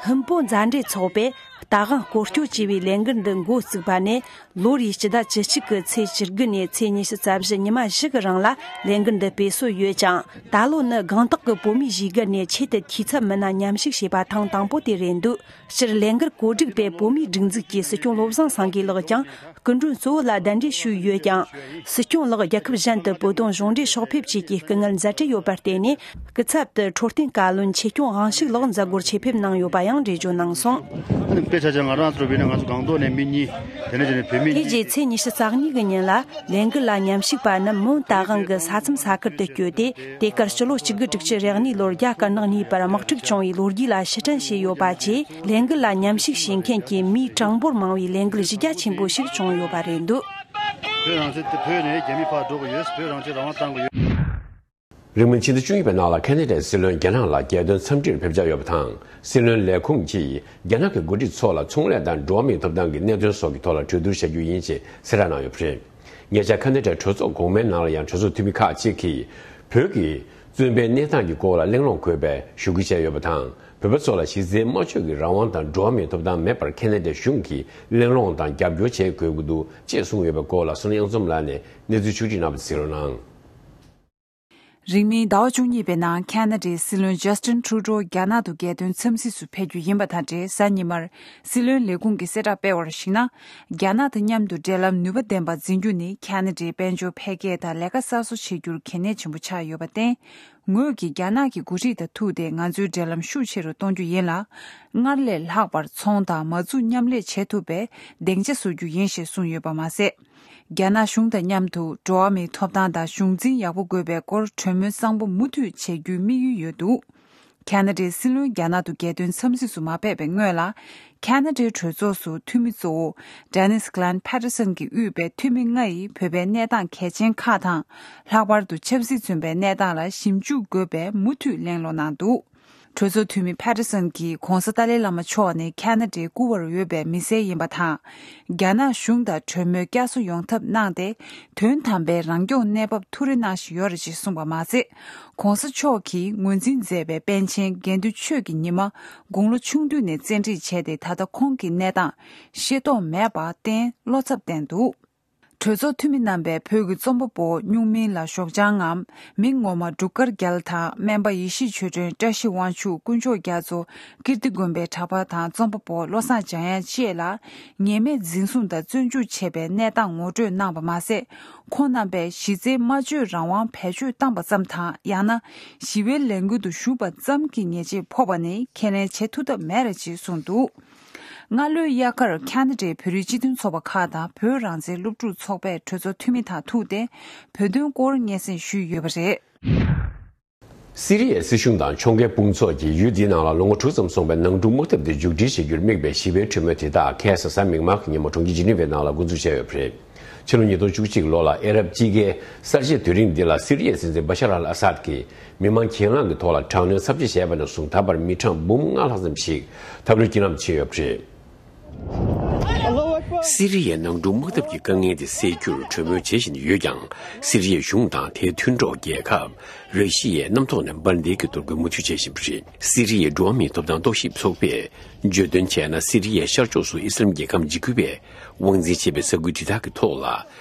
ཧིན་བོད་མཛའ་འབྲེལ་ཚོགས་པས་རྟ་དབང་སྐོར་སྐྱོད་ཅེས་པའི་ལས་འགུལ་འདི་འགོ་བཙུགས་པ་ནས། ལོ་རེའི་སྤྱི་ཟླ་བཅུ་གཅིག་གི་ཚེས་བཅུ་དགུ་ནས་ཚེས་ཉི་ཤུ་རྩ་བཞི་ཉི་མ་བཞི་གི་རིང་ལ་ལས་འགུལ་འདི་སྤེལ་སྲོལ་ཡོད་ཅིང་། ད་ལོ་ནི་སྒང་ཏོག་གི་བོད་མིའི་གཞིས་སྒར་ནས་ཆེད་དུ་འཐུས་ཚབ་མི་སྣ་མཉམ་ཞུགས་བྱས་པ་ཐེངས་དང་པོ་དེ་རེད་འདུག་སྤྱིར་ལས་འགུལ་གོ་སྒྲིག་པས་བོད་མིའི་སྒྲིག་འཛུགས་ཀྱི་སྲིད་སྐྱོང་བློ་བཟང་སེང་གེ་ལགས་ཀྱང་། སྐུ་མགྲོན་གཙོ་བོ་ལ་གདན་འདྲེན་ཞུས་ཡོད་ཀྱང་། སྲིད་སྐྱོང་ལགས་རྒྱལ་ཁབ་གཞན་དུ་བོད་དོན་གཞུང་འབྲེལ་ཕྱོགས་ཕེབས་བཅས་ཀྱི་སྐུ་ངལ་མཛད་འཕྲད་ཡོད་པར་བརྟེན་ནས། སྐུ་ཚབ་ཏུ་འཕྲོད་བསྟེན་བཀའ་བློན་ཆོས་སྐྱོང་དབང་ཕྱུག་ལགས་མཛད་སྒོར་ཆེད་ཕེབས་གནང་ཡོད་པ་ཡང་འགྲེལ་བརྗོད་གནང་སོང་། ཨ་ནི་དཔེ་ཆ་ཆ་ང་རང་ཚོ་བོད་ནས་ང་ཚོ་སྒང་ཏོག་ནས་མི་གཉིས། དེ་ནས་བྱས་ནས་བོད་མི་དེ་གཉིས། རྗེས་ཚེས་ཉི་ཤུ་རྩ་གཉིས་ཀྱི་ཉིན་ལ་ལས་འགུལ་ལ་མཉམ་ཞུགས་པ་རྣམས་མོན་རྟ་དབང་གི་ས་མཚམས་ས་ཁུལ་དུ་བསྐྱོད་དེ། དེ་གར་སྤྱི་ལོ་གཅིག་དགུ་དྲུག་ཅུ་རེ་གཉིས་ལོར་རྒྱ་དཀར་ནག་གཉིས་བར་དམག་འཁྲུག་བྱུང་བའི་ལོ་རྒྱུས་ལ་ཕྱིར་དྲན་བྱས་ཡོད་པ་བཅས། ལས་འགུལ་ལ་མཉམ་ཞུགས་བྱེད་མཁན་གྱི་མིའི་གྲངས་འབོར་མང་བའི་ལས་འགུལ་གཞི་རྒྱ་ཆེན་པོ་ཞིག་བྱུང་ཡོད་པ་རེད་འདུག་བོད་རང་བཙན་དེ་བོད་ནས་རྒྱ་མི་ཕར་འགྲོ་གི་ཡོད། བོད་རང་བཙན་རང་དབང་བཏང་གི་ཡོད། རིང་མིན་ཕྱི་ཟླ་བཅུ་གཉིས་པའི་ནང་ལ་ཁ་ན་ཌའི་སྲིད་བློན་རྒྱ་ནག་ལ་རྒྱལ་དོན་འཚམས་འདྲིར་ཕེབས་འཆར་ཡོད་པ་དང་། སྲིད་བློན་ལས་ཁུངས་ཀྱིས་རྒྱ་ནག་གི་འགོ་ཁྲིད་ཚོ་ལ་ཚོང་ལས་དང་འགྲོ་བ་མིའི་ཐོབ་ཐང་གི་གནད་དོན་སོགས་ཀྱི་ཐོག་ལ་གྲོས་བསྡུར་བྱ་རྒྱུ་ཡིན་ཞེས་གསལ་བསྒྲགས་གནང་ཡོད་པ་རེད། ཉེ་ཆར་ཁ་ན་ཌའི་གྲོས་ཚོགས་གོང་མའི་ནང་ལ་ཡང་གྲོས་ཚོགས་འཐུས་མི་ཁག་ཅིག་གིས་བོད་ཀྱི་བཙོན་པའི་གནས་སྟངས་ཀྱི་སྐོར་ལ་གླེང་སློང་དགོས་པའི་ཞུ་སྐུལ་བྱས་ཡོད་པ་དང་། བོད་པ་ཚོ་ལ་གཞི་རྩའི་སྨྲ་བརྗོད་ཀྱི་རང་དབང་དང་འགྲོ་བ་མིའི་ཐོབ་ཐང་མེད་པར་ཁ་ན་ཌའི་གཞུང་གིས་གླེང་སློང་དང་རྒྱབ་སྐྱོར་བྱེད་དགོས་ཀྱི་འདུག་ཅེས་གསུངས་ཡོད་པའི་སྐོར་ལ་བསོད་ནམས་གཡང་འཛོམས་ལགས་ནས་གནས་ཚུལ་ཕྱོགས་བསྒྲིགས་གནང་བ་གཟིགས་རོགས་གནང་། རིང་མིན་ཟླ་བ་བཅུ་གཉིས་པའི་ནང་ཁ་ན་ཌའི་སྲིད་བློན་ཇ་སི་ཊིན་ཁྲུ་ཌོ་རྒྱ་ནག་ཏུ་རྒྱལ་དོན་འཚམས་གཟིགས་སུ་ཕེབས་རྒྱུ་ཡིན་པ་དང་འབྲེལ། གཟའ་ཉི་མར་སྲིད་བློན་ལས་ཁུངས་ཀྱིས་གསལ་བསྒྲགས་སྤེལ་བར་གཞིགས་ན། རྒྱ་ནག་དང་མཉམ་དུ་འབྲེལ་ལམ་ནུས་པ་ལྡན་པ་འཛིན་རྒྱུ་ནི་ཁ་ན་ཌའི་དཔལ་འབྱོར་འཕེལ་རྒྱས་དང་ལས་ཀ་གསར་བཟོ་བྱེད་རྒྱུར་གལ་གནད་ཆེན་པོ་ཆགས་ཡོད་པར་བརྟེན། ངོས་ཀྱིས་རྒྱ་ནག་གི་འགོ་ཁྲིད་དང་ཐུག་སྟེ་ང་ཚོའི་འབྲེལ་ལམ་ཤུགས་ཆེ་རུ་གཏོང་རྒྱུ་ཡིན་ལ། སྔར་ལས་ལྷག་པར་ཚོང་དང་མ་འཛུགས་མཉམ་ལས་བྱེད་ཐུབ་པའི་སྡིངས་ཆ་བཟོ་རྒྱུ་ཡིན་ཞེས་གསུངས་ཡོད་པ་མ་ཟད། རྒྱ་ནག་གཞུང་དང་མཉམ་དུ་འགྲོ་བ་མིའི་ཐོབ་ཐང་དང་གཞུང་འཛིན་ཡག་པོ་དགོས་པའི་སྐོར་གྲོས་མོལ་གཙང་པོ་མུ་མཐུད་བྱེད་རྒྱུའི་དམིགས་ཡུལ་ཡོད་འདུག་ཁ་ན་ཌའི་སྲིད་བློན་རྒྱ་ནག་ཏུ་རྒྱལ་དོན་འཚམས་གཟིགས་སུ་མ་ཕེབས་པའི་སྔོན་ལ། ཁ་ན་ཌའི་གྲོས་ཚོགས་སུ་འཐུས་མི་གཙོ་བོ་Dennis Glenn Paterson གྱིས་དབུས་པའི་འཐུས་མི་ལྔ་ཡིས་བོད་པའི་གནས་སྟངས་གལ་ཆེན་ཁག་དང་། ལྷག་པར་དུ་ཆབ་སྲིད་མཚོན་པའི་གནས་སྟངས་ལ་ཞིབ་འཇུག་དགོས་པའི་མུ་མཐུད་གླེང་སློང་གནང་འདུག་གྲོས་ཚོགས་འཐུས་མི་Paterson གྱིས་༧གོང་ས་ཏཱ་ལའི་བླ་མ་མཆོག་ནི་ཁ་ན་ཌའི་བཀུར་བར་འོས་པའི་མི་སེར་ཡིན་པ་དང་། རྒྱ་ནག་གཞུང་དང་གྲོས་མོལ་བསྐྱར་གསོ་ཡོང་ཐབས་གནང་སྟེ། དོན་དམ་པའི་རང་སྐྱོང་གནས་བབ་མཐོ་རིས་གནང་བཞིན་ཡོད་རེད་ཅེས་གསུངས་པ་མ་ཟད། ༸གོང་ས་མཆོག་གིས་ངོས་འཛིན་མཛད་པའི་པཎ་ཆེན་དགེ་འདུན་ཆོས་ཀྱི་ཉི་མ་དགུང་ལོ་ཆུང་དུས་ནས་བཙན་ཁྲིད་བྱས་ཏེ། ད་ལྟ་ཁོང་གི་གནས་སྟངས་ཤེས་རྟོགས་མེད་པར་བརྟེན་བློ་འཚབ་བསྟན་འདུག་གྲོས་ཚོགས་འཐུས་མི་རྣམ་པས་བོད་ཀྱི་རྩོམ་པ་པོ་སྨྱུག་མིང་ལ་ཞོགས་ལྗང་ངམ། མིང་ངོ་མ་འབྲུག་དཀར་རྒྱལ་དང་སྨན་པ་ཡེ་ཤེས་ཆོས་སྒྲོན། བཀྲ་ཤིས་དབང་ཕྱུག། དཀོན་མཆོག་རྒྱ་མཚོ། ཀིརྟི་དགོན་པའི་གྲྭ་པ་དང་རྩོམ་པ་པོ་བློ་བཟང་འཇམ་དབྱངས་བཅས་ལ་ཉེས་མེད་འཛིན་བཟུང་དང་བཙོན་འཇུག་བྱས་པའི་གནས་སྟངས་ངོ་སྤྲོད་གནང་བ་མ་ཟད། ཁོང་རྣམ་པས་གཞི་རྩའི་སྨྲ་བརྗོད་རང་དབང་བེད་སྤྱོད་བཏང་པ་ཙམ་དང་། ཡང་ན་ཞི་བའི་ལས་འགུལ་དུ་ཞུགས་པ་ཙམ་གྱིས་ཉེས་ཆད་ཕོག་པ་ནི་ཁས་ལེན་བྱེད་ཐུབ་ཐབས་མེད་རེད་ཅེས་གསུངས་འདུག་སྔ་ལོའི་དབྱར་ཁར་ཁ་ན་ཌའི་བོད་རིགས་སྤྱི་མཐུན་ཚོགས་པ་ཁག་དང་བོད་རང་བཙན་སློབ་ཕྲུག་ཚོགས་པའི་གྲོས་ཚོགས་འཐུས་མི་དང་ཐུག་སྟེ། བོད་དོན་སྐོར་སྙན་སེང་ཞུས་ཡོད་པ་རེད། སི་རི་ཡའི་སྲིད་གཞུང་དང་ཕྱོགས་འགལ་དཔུང་ཚོགས་ཀྱིས་ཡུལ་དེའི་ནང་ལ་ལོ་ངོ་དྲུག་ཙམ་སོང་བའི་ནང་འཁྲུག་དམག་འཐབ་དེ་མཇུག་སྒྲིལ་བྱེད་རྒྱུར་དམིགས་པའི་ཞི་བའི་གྲོས་མོལ་དེ་དག་ཁ་སང་གཟའ་མིག་དམར་གྱི་ཉིན་མོ་གྲོང་ཁྱེར་ཇི་ནི་ཝའི་ནང་ལ་འགོ་འཛུགས་བྱས་ཡོད་པ་རེད། ཕྱི་ལོ་ཉིས་སྟོང་བཅུ་གཅིག་ལོ་ལ་ཨ་རབ་དཀྱིལ་ཁའི་གསར་བརྗེའི་དུས་རིང་འདི་ལ་སི་རི་ཡའི་སྲིད་འཛིན་བ་ཤར་ཨལ་ཨ་སཱད་ཀྱིས་མི་མང་གྱེན་ལངས་ཀྱི་ཐོག་ལ་དྲག་གནོན་ཚབས་ཆེ་བྱས་པ་ནས་བཟུང་ད་བར་མི་གྲངས་འབུམ་ལྔ་ལྷག་ཙམ་ཞིག་འཐབ་རྩོད་ཀྱི་ལམ་ཕྱིན་ཡོད་པ་རེད། སི་རི་ཡའི་ནང་འཁྲུག་དམག་འཐབ་ཀྱི་དཀའ་ངལ་དེ་སེལ་རྒྱུར་གྲོས་མོལ་བྱེད་བཞིན་ཡོད་ཀྱང་། སི་རི་ཡའི་གཞུང་དང་དེའི་མཐུན་གྲོགས་རྒྱལ་ཁབ་ར་ཤི་ཡས་གནམ་ཐོག་ནས་འབར་མདེལ་གྱི་གཏོར་རྒོལ་མུ་མཐུད་བྱེད་བཞིན་པ་རེད། སི་རི་ཡའི་འགྲོ་བ་མིའི་ཐོབ་ཐང་རྟོག་ཞིབ་ཚོགས་པས་བརྗོད་དོན་བྱས་ན། སི་རི་ཡའི་ཤར་ཕྱོགས་སུ་ཨི་སི་ལམ་རྒྱལ་ཁམས་འཇིགས་སྐུལ་བས་དབང་འཛིན་བྱེད་པའི་ས་ཁུལ་དེ་དག་གི་ཐོག་ལ་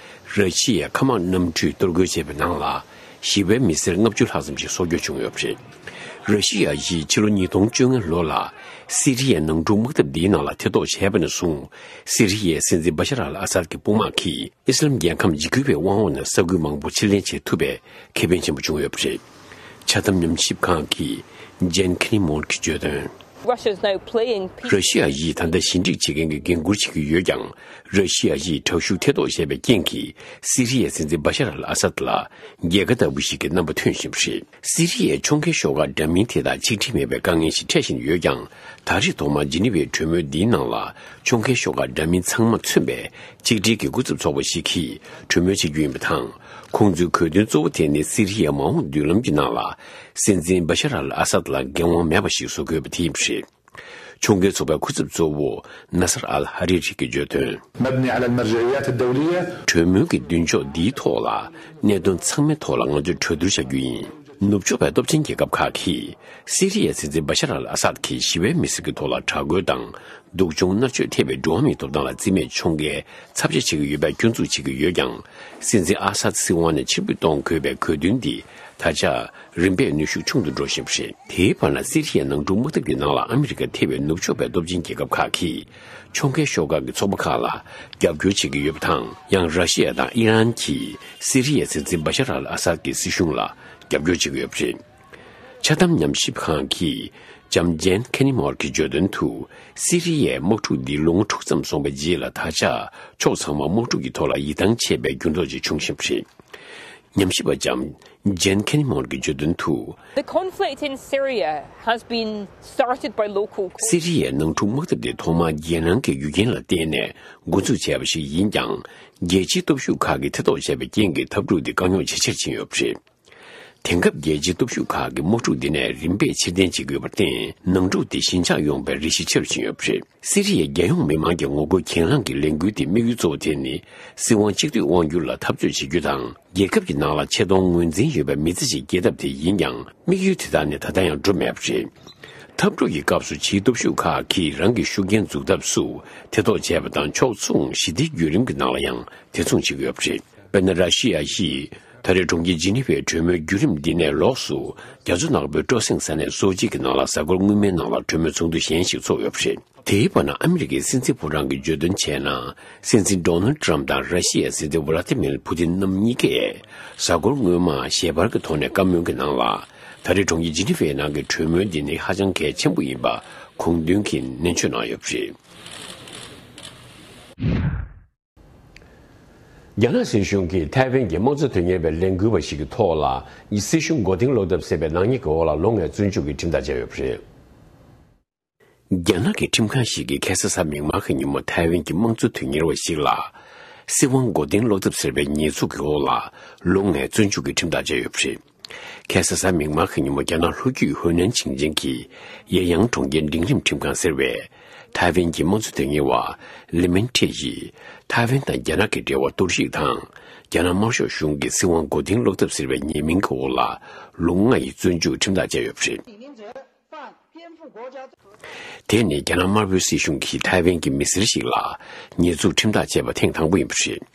ར་ཤི་ཡའི་མཁའ་དམག་གནམ་གྲུས་གཏོར་རྒོལ་བྱས་པའི་ནང་ལ། ཞི་བའི་མི་སེར་ལྔ་བཅུ་ལྷག་ཙམ་ཞིག་སྲོག་སྐྱོན་བྱུང་ཡོད་པ་རེད། ར་ཤི་ཡ་ཡིས་ཕྱི་ལོ་ཉིས་སྟོང་བཅོ་ལྔ་ལོ་ལ་སི་རི་ཡའི་ནང་འཁྲུག་དམག་འཐབ་འདིའི་ནང་ལ་ཐེ་གཏོགས་བྱས་པ་ནས་བཟུང་། སི་རི་ཡའི་སྲིད་འཛིན་བ་ཤར་ཨལ་ཨ་སཱད་ཀྱི་དཔུང་དམག་གིས་ཨི་སི་ལམ་རྒྱལ་ཁམས་འཇིགས་སྐུལ་བའི་དབང་འོག་ནས་ས་ཁུལ་མང་པོ་ཕྱིར་ལེན་བྱེད་ཐུབ་པའི་ཁེ་ཕན་ཆེན་པོ་བྱུང་ཡོད་པ་རེད། ཆ་དམ་ཉམས་ཞིབ་ཁང་གི་ཇན་ཁེ་ནི་མོར་གྱིས་བརྗོད་དོན། Russia's now playing peace. ར་ཤི་ཡ་ཡིས་ད་ལྟ་ཞི་འགྲིག་བྱེད་མཁན་གྱི་འགན་འཁུར་བྱེད་ཀྱི་ཡོད་ཀྱང་། ར་ཤི་ཡ་ཡིས་དྲག་ཤུགས་ཐེ་གཏོགས་བྱས་པའི་རྐྱེན་གྱིས་སི་རི་ཡའི་སྲིད་འཛིན་བ་ཤར་ཨལ་ཨ་སཱད་ལ་རྒྱལ་ཁ་ལྟ་བུ་ཞིག་གི་རྣམ་པ་ཐོན་བཞིན་པ་རེད། སི་རི་ཡའི་ཕྱོགས་འགལ་ཤོག་ཁག་འདྲ་མིན་དེ་དག་ཆིག་སྒྲིལ་མེད་པའི་དཀའ་ངལ་ཞིག་འཕྲད་བཞིན་ཡོད་ཀྱང་། ད་རེས་ཐོག་མར་ཇི་ནི་ཝའི་གྲོས་མོལ་འདིའི་ནང་ལ་ཕྱོགས་འགལ་ཤོག་ཁག་འདྲ་མིན་ཚང་མ་མཚོན་པའི་ཆིག་སྒྲིལ་གྱི་འགོ་ཁྲིད་ཚོགས་པ་ཞིག་གིས་གྲོས་མོལ་བྱེད་རྒྱུ་ཡིན་པ་དང་། ཁོང་ཚོའི་གོ་དོན་གཙོ་བོ་དེ་ནི་སི་རི་ཡའི་མ་འོངས་མདུན་ལམ་གྱི་ནང་ལ་སྲིད་འཛིན་བ་ཤར་ཨལ་ཨ་སཱད་ལ་འགན་དབང་མེད་པ་ཞིག་བཟོ་དགོས་པ་དེ་ཡིན་པ་རེད། ཕྱོགས་འགལ་ཚོགས་པའི་སྐུ་ཚབ་གཙོ་བོ་ནཱ་སར་ཨལ་ཧ་རི་རི་གིས་བརྗོད་དོན། مبني على المرجعيات الدولية. གྲོས་མོལ་གྱི་མདུན་ཕྱོགས་འདིའི་ཐོག་ལ་གནད་དོན་ཚང་མའི་ཐོག་ལ་ང་ཚོས་གྲོས་བསྡུར་བྱ་རྒྱུ་ཡིན། ནུབ་ཕྱོགས་པའི་སྟོབས་ཆེན་རྒྱལ་ཁབ་ཁག་གིས་སི་རི་ཡའི་སྲིད་འཛིན་བ་ཤར་ཨལ་ཨ་སཱད་ཀྱིས་ཞི་བའི་མི་སེར་གྱི་ཐོག་ལ་དྲག་རྒོལ་དང་། སྡུག་སྦྱོང་མནར་གཅོད་ཐེབས་པའི་འགྲོ་བ་མིའི་ཐོབ་ཐང་ལ་བརྩི་མེད་ཕྱོགས་འགལ་ཚབས་ཆེ་བྱེད་ཀྱི་ཡོད་པའི་སྐྱོན་འཛུགས་བྱེད་ཀྱི་ཡོད་ཀྱང་། སྲིད་འཛིན་ཨ་སཱད་སྲིད་དབང་ནས་ཕྱིར་འབུད་གཏོང་དགོས་པའི་གོ་དོན་འདི་ད་ཆ་རིམ་པས་ནུས་ཤུགས་ཆུང་དུ་འགྲོ་བཞིན་པ་རེད། དེའི་བར་ན་སི་རི་ཡའི་ནང་འཁྲུག་དམག་འཐབ་ཀྱི་ནང་ལ་ཨ་མི་རི་ཀ་ཐེ་བའི་ནུབ་ཕྱོགས་པའི་སྟོབས་ཆེན་རྒྱལ་ཁབ་ཁག་གིས་ཕྱོགས་འགལ་ཤོག་ཁག་གི་ཚོགས་པ་ཁག་ལ་རྒྱབ་སྐྱོར་བྱེད་ཀྱི་ཡོད་པ་དང་། ཡང་ར་ཤི་ཡ་དང་ཨི་རན་གྱིས་སི་རི་ཡའི་སྲིད་འཛིན་བ་ཤར་ཨལ་ཨ་སཱད་ཀྱི་སྲིད་གཞུང་ལ་རྒྱབ་སྐྱོར་བྱེད་ཀྱི་ཡོད་པ་རེད། ཆ་དམ་ཉམས་ཞིབ་ཁང་གི་ལྕམ་ཇན་ཁེ་ནི་མོར་གྱིས་བརྗོད་དོན་དུ། སི་རི་ཡའི་དམག་འཁྲུག་འདི་ལོ་ངོ་དྲུག་ཙམ་སོང་བའི་རྗེས་ལ་ད་ཆ་ཕྱོགས་ཚང་མ་དམག་འཁྲུག་གི་ཐོག་ལ་ཡིད་ཐང་ཆད་པའི་འགྱུར་ལྡོག་ཅིག་བྱུང་བཞིན་པ་རེད། ཉམས་ཞིབ་པ་ལྕམ་ཇན་ཁེ་ནི་མོར་གྱིས་བརྗོད་དོན་དུ། The conflict in Syria has been started by local causes. སི་རི་ཡའི་ནང་འཁྲུག་དམག་འཐབ་དེ་ཐོག་མར་རྒྱལ་ནང་གི་རྒྱུ་རྐྱེན་ལ་བརྟེན་ནས་འགོ་འཛུགས་བྱས་པ་ཞིག་ཡིན་ཀྱང་། རྒྱལ་སྤྱིའི་སྟོབས་ཤུགས་ཁག་གིས་ཐེ་གཏོགས་བྱས་པའི་རྐྱེན་གྱིས་འཐབ་འཁྲུག་འདི་དཀའ་རྙོག་ཇེ་ཆེར་ཕྱིན་ཡོད་པ་རེད། དེང་སྐབས་རྒྱལ་སྤྱིའི་སྟོབས་ཤུགས་ཁག་གིས་དམག་འཁྲུག་འདི་ནས་རིམ་པས་ཕྱིར་འཐེན་བྱེད་དགོས་པར་བརྟེན། ནང་འཁྲུག་དེ་ཞི་འཇགས་ཡོང་བའི་རེ་ཞིག་ཆེ་རུ་ཕྱིན་ཡོད་པ་རེད། སི་རི་ཡའི་རྒྱལ་ཡོངས་མི་མང་གི་ངོ་རྒོལ་གྱེན་ལངས་ཀྱི་ལས་འགུལ་དེའི་དམིགས་ཡུལ་གཙོ་བོ་དེ་ནི། སྲིད་དབང་གཅིག་སྡུད་དབང་སྒྱུར་ལ་འཐབ་རྩོད་བྱེད་རྒྱུ་དང་། རྒྱལ་ཁབ་ཀྱི་ནང་ལ་ཆེ་མཐོང་ངོས་འཛིན་ཡོད་པའི་མི་ཚེ་ཞིག་སྐྱེལ་ཐབས་དེ་ཡིན་ཀྱང་། དམིགས་ཡུལ་དེ་དག་ནི་ད་ལྟ་ཡང་འགྲུབ་མེད་པ་རེད། འཐབ་འཁྲུག་གི་སྐབས་སུ་ཕྱིའི་སྟོབས་ཤུགས་ཁག་གིས་རང་གི་ཤུགས་རྐྱེན་འཛུགས་ཐབས་སུ་ཐེ་གཏོགས་བྱས་པ་དང་། ཕྱོགས་མཚུངས་ཞི་བདེའི་བརྒྱུད་རིམ་གྱི་ནང་ལ་ཡང་དེ་མཚུངས་བྱེད་ཀྱི་ཡོད་པ་རེད། དཔེར་ན། ར་ཤི་ཡ་ཡིས་ ད་རེས་གྲོང་ཁྱེར་ཇི་ནི་ཝའི་གྲོས་མོལ་བརྒྱུད་རིམ་འདི་ནས་ལོགས་སུ། རྒྱ་མཚོ་ནག་པོའི་སྤྲོ་གསེང་ས་གནས་སོ་ཅི་གི་ནང་ལ་གཟའ་འཁོར་སྔོན་མའི་ནང་ལ་གྲོས་མོལ་ཚོགས་འདུ་གཞན་ཞིག་ཚོགས་ཡོད་པ་རེད། དེའི་བར་ན་ཨ་མི་རི་ཀའི་སྲིད་འཛིན་ཕོ་བྲང་གིས་བརྗོད་དོན་བྱས་ན། སྲིད་འཛིན་ཌོ་ནལ་ཏྲམ་དང་ར་ཤི་ཡའི་སྲིད་འཛིན་ཝ་ལ་ཏི་མིར་ཕུ་ཏིན་རྣམ་གཉིས་ཀས་གཟའ་འཁོར་སྔོན་མ་ཞལ་པར་གྱི་ཐོག་ནས་བཀའ་མོལ་གྱི་ནང་ལ། ད་རེས་གྲོང་ཁྱེར་ཇི་ནི་ཝའི་ནང་གི་གྲོས་མོལ་འདི་ནི་ཧ་ཅང་གལ་ཆེན་པོ་ཡིན་པ་དགོངས་དོན་གྱིས་ནན་བརྗོད་གནང་ཡོད་པ་རེད། རྒྱ་ནག་སྲིད་གཞུང་གིས་ཐའེ་ཝན་གྱི་དམངས་གཙོ་དོན་གཉེར་བའི་ལས་འགུལ་བ་ཞིག་གི་ཐོག་ལ། སྲིད་གཞུང་མགོ་རྟིང་སློག་ཐབས་ཟེར་བའི་ནག་ཉེས་ཀྱི་འོག་ལ་ལོ་ལྔའི་བཙོན་འཇུག་གི་ཁྲིམས་ཐག་བཅད་ཡོད་པ་རེད། རྒྱ་ནག་གི་ཁྲིམས་ཁང་ཞིག་གིས་ཁ་སང་གཟའ་མིག་དམར་གྱི་ཉིན་མོ་ཐའེ་ཝན་གྱི་དམངས་གཙོ་དོན་གཉེར་བ་ཞིག་ལ། སྲིད་དབང་མགོ་རྟིང་སློག་ཐབས་ཟེར་བའི་ཉེས་འཛུགས་ཀྱི་འོག་ལ་ལོ་ལྔའི་བཙོན་འཇུག་གི་ཁྲིམས་ཐག་བཅད་ཡོད་པ་རེད། ཁ་སང་གཟའ་མིག་དམར་གྱི་ཉིན་མོ་རྒྱ་ནག་ལྷོ་རྒྱུད་ཧུའུ་ནན་ཞིང་ཆེན་གྱི་ཡེ་ཡང་གྲོང་ཁྱེར་འབྲིང་རིམ་ཁྲིམས་ཁང་ཟེར་བས། ཐའེ་ཝན་གྱི་དམངས་གཙོ་དོན་གཉེར་བ་ལི་མིན་ཁྲེ་ཡིས། ཐའེ་ཝན་དང་རྒྱ་ནག་གི་འབྲེལ་བ་གཏོར་བཤིག་དང་། རྒྱ་ནག་དམར་ཤོག་གཞུང་གི་སྲིད་དབང་མགོ་རྟིང་སློག་ཐབས་ཟེར་བའི་ཉེས་མིང་གི་འོག་ལ་ལོ་ལྔ་ཡི་བཙོན་འཇུག་ཁྲིམས་ཐག་བཅད་ཡོད་པ་རེད། དེ་ནི་རྒྱ་ནག་དམར་པོའི་སྲིད་གཞུང་གིས་ཐའེ་ཝན་གྱི་མི་སེར་ཞིག་ལ་ཉེས་འཛུགས་ཁྲིམས་ཐག་བཅད་པ་ཐེངས་དང་པོ་ཡིན་པ་རེད།